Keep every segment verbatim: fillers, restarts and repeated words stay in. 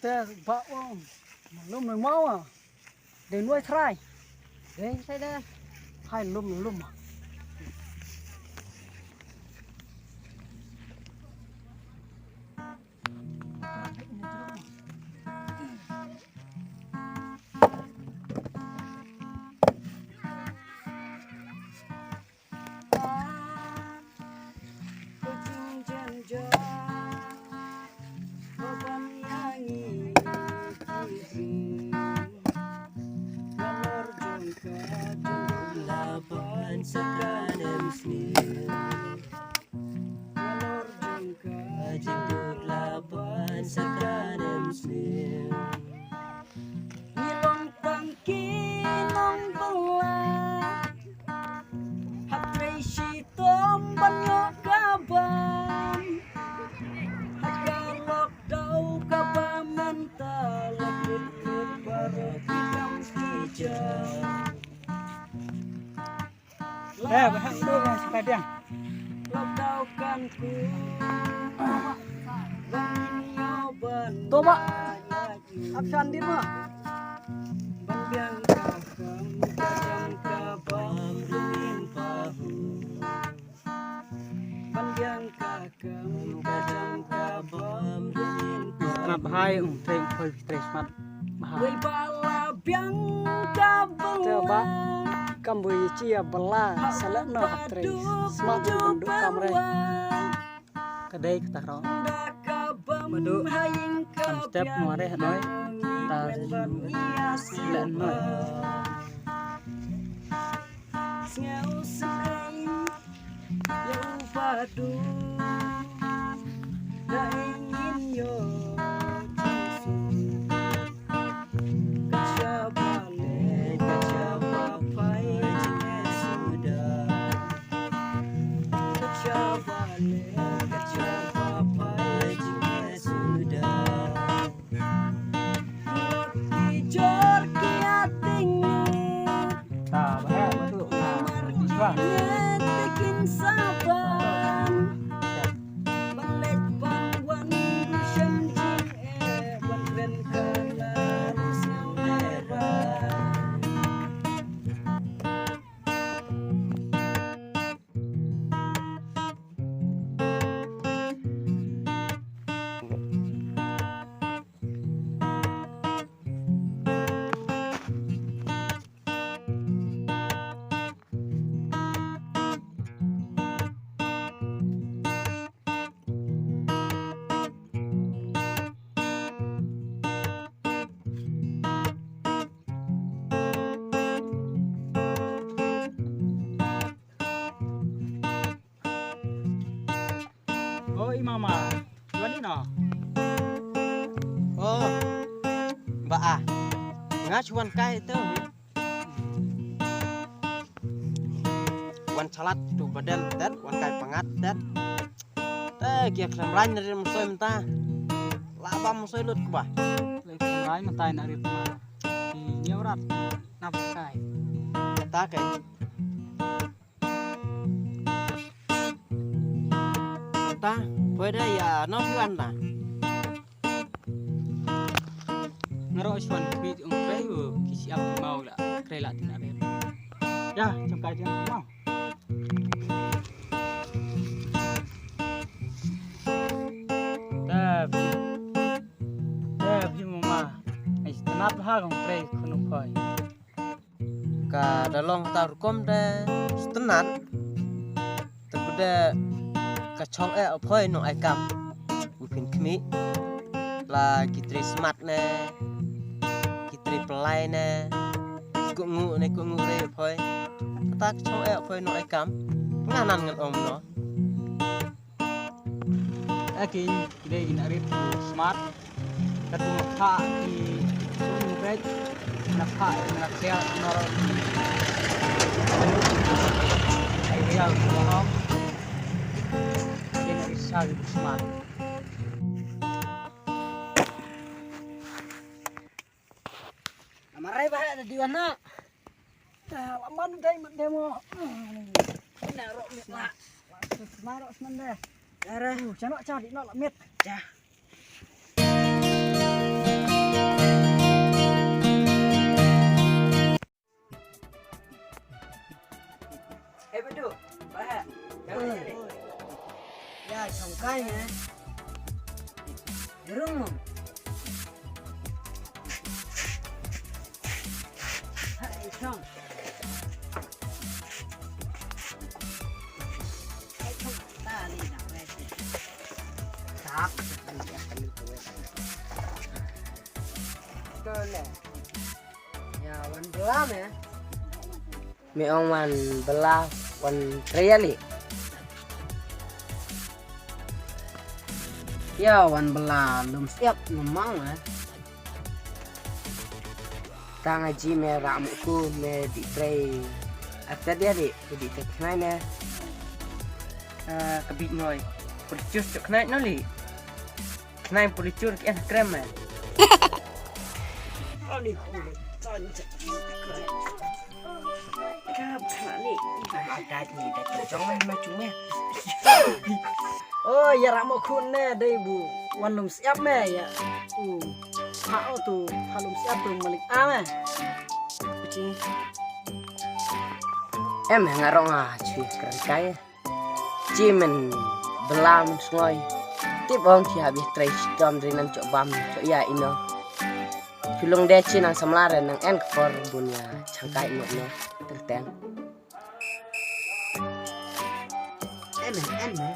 Te ba ong. Lum lum mau ah. Dei nuai trai. Dei sai da. Hai lum lum. Ngi long tang ki nongbylla. Hap trei shitom ban ïoh ka bam. Ha ka lockdown kaba mynta la kut kut baroh ki kam ki jam. Eh, ba hap duk, eh, sampai biang. To, Mak. Ap sandin, Mak. Ka bam ka bam rumin pahu. Ban biang ka kam ka jam ka bam rumin pahu. Ka bhai ung trei ung khoi trei smat bha. Wei ba la biang ka bam. Te ba kam bui chi ya bala sala no hap trei smat ung duk kam re. Ka dei kata ro. Ba duk kam step ngwa re hanoi. Ta len noi. Sngewsih ïa u Bah Duk. Da ïa ngin ïoh jingsuh. Ka shaba leh, ka shaba phai jingeh suda. Ka shaba leh, ka shaba phai jingeh suda. O i mama, wan ino? O ba a, nga shu wan kai tu. Wan chalat tu badel tet, wan kai pangat tet. Te kia khlem rain na rin msoi mynta. La ba msoi lut kba. Le khlem rain mynta na rin ma. Ki nyew rat na kai. Ta kai. Ta, poi da ïa, no phi wan da. Nga ro shuan kwi ung krei u ki siap mau la krei la tin are. Ya, jong kai jong mau. Ta phi, ta phi mama. Ai tanap ha kong krei khunu khoi. Ka da long ta rukom da stunat. Te ku da ka chong eh phoi nong ai kam. U phin khmi. La ki trei smat ne. Ki trei pelai ne. Ku ngu ne ku ngu re phoi. Ta ka chong eh phoi nong ai kam. Nga nan ngan ong no. Aki dei ina rit smat. Katu pha i sung bej na pha i na tel nor. Ai real nor. Ina rit sa smat. Namarai ba da diwan na. Laman dai mat demo. Ina rok mit la. Sma rok sman deh. Ara. Chano cha di no la mit. Cha. Eh, Badu, ba ha. Ya, chongkai ne. Rung. Hai, chong. Hai, chong. Tali na, weh. Tap. Tole. Ya, wan belam ya. Me ong wan bela wan trei ïa li. Ya wan bela lum siap lum mang eh. Tang aji me rak mukhu me di trei. Ata dia di di trei khnai ne. Eh, ka bit noi. Pur chus chuk khnai no li. Khnai puli chur ki eh krem eh. Ani hule tan. Ka khana ni. Ba dad ni dad jong meh ma chung meh. Oh, ya ramo khun ne dei bu wan lum siap meh ya. U. Ha o tu ha lum siap tu malik a meh. Kucing. Em ngarong a chui kerengkai. Chi men bela men sngoi. Tip ong ki hap ïa trei shitom dri nan chok bam chok ïa ino. Phi long de chi nang samla re nang en ka por bun ïa changkai ino ino. Terteng. En men, en men.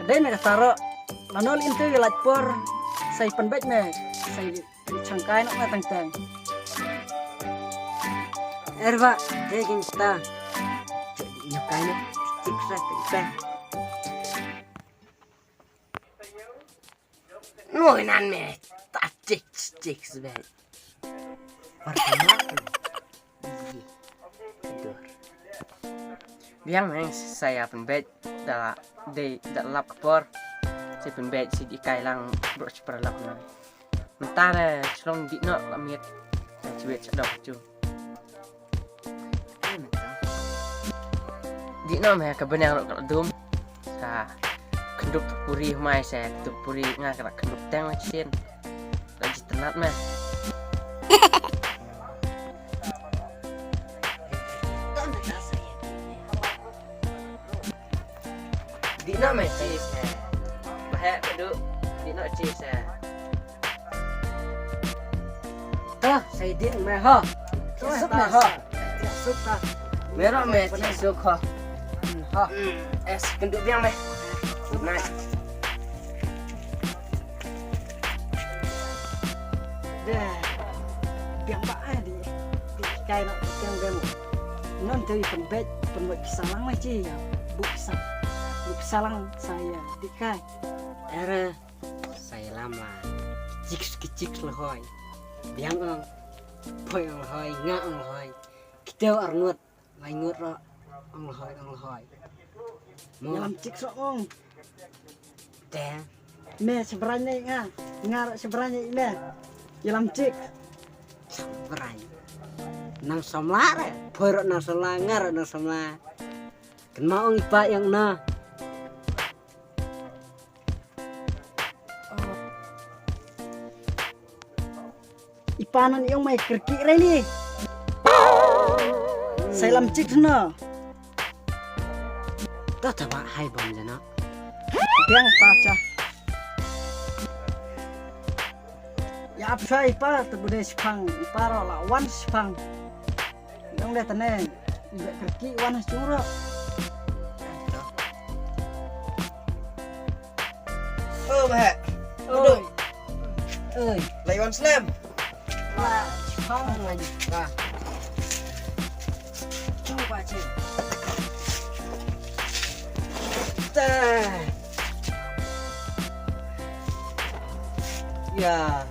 Dei me ka taro. Lanol into ïa lait por. Sai pynbeit me. Sai Changkai nok na tang tang. Erwa, dei king sta. Nyokai nok tik sa tang tang. Ngoi nan me ta tik tik sbe. Pertama. Biang meng saya pynbeit da dei da lap ka por. Saya pynbeit si di kai lang bro si para lap nang. Mentara chlong di nok la miet. Sa chwet sa dok chu. Di nok me ka benang rok la dum. Sa khndup puri mai sa khndup puri nga ka khndup teng la chin. La jitanat me. Di nok me cheese eh. Bah eh padu. Di nok cheese eh. Ta sai di me ha. Suk me ha. Suk ta. Merah me cheese suk ha. Ha. Es khndup biang me. Nice. Deh. Biang ba ai di. Di kai na biang demo. Non te pynbeit pynbeit pisa lang mai chi ya. Bu pisa. Bu pisa lang saya di kai. Era saya lama. Kicik kicik lehoi. Biang ong. Poi ong lehoi, nga ong lehoi. Kita arngut. Mai ngut ro ong lehoi ong lehoi. Mo. Nyalam chik so ong. Te. Me sebrang ni nga. Nga ro sebrang ni me. Nyalam chik. Sebrang. Nang somla re. Poi ro nang somla nga ro nang somla. Ken ma ong ipa yang na. Ipa nan iong mai kerki re ni. Sai lam chik no. Ta ta ba hai bom jana. Biang ta cha. Ya ap sa ipa te bude sipang ipa ro la wan sipang. Nong de tane. Ibe kerki wan ha chungrok. Oh, bah. Oi. Oi. Lai wan slem. Lah, chipang lagi. Nah. Coba cek. Tah. Ya.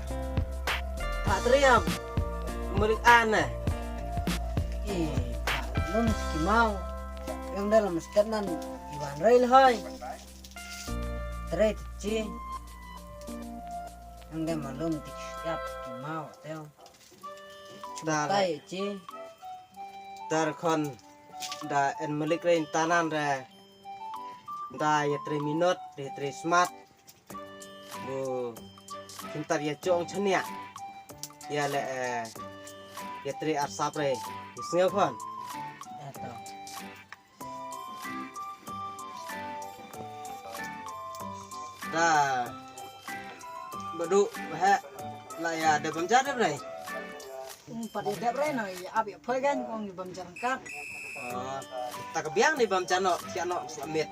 Tak teriam. Merik aneh. Eh, tak lum kimau. Yang dalam sekat nan iwan rei lehoi. Trei ti chi. Yang dalam lum ti siap kimau teo. Da tai chi. Dar khon da en melik rei tanan re. Da ya trei minot, ya trei smat. Bu kintar ya chong chania. Ya le eh, ya tri arsap re. Ya sngew khon. Ba du ba heh la ïa da bam jar da brei. Pat ïa da brei no ïa ap ïa phoi gan kong ïa bam jar kat. Ta ka biang ni bam jar no thiah no sa mit.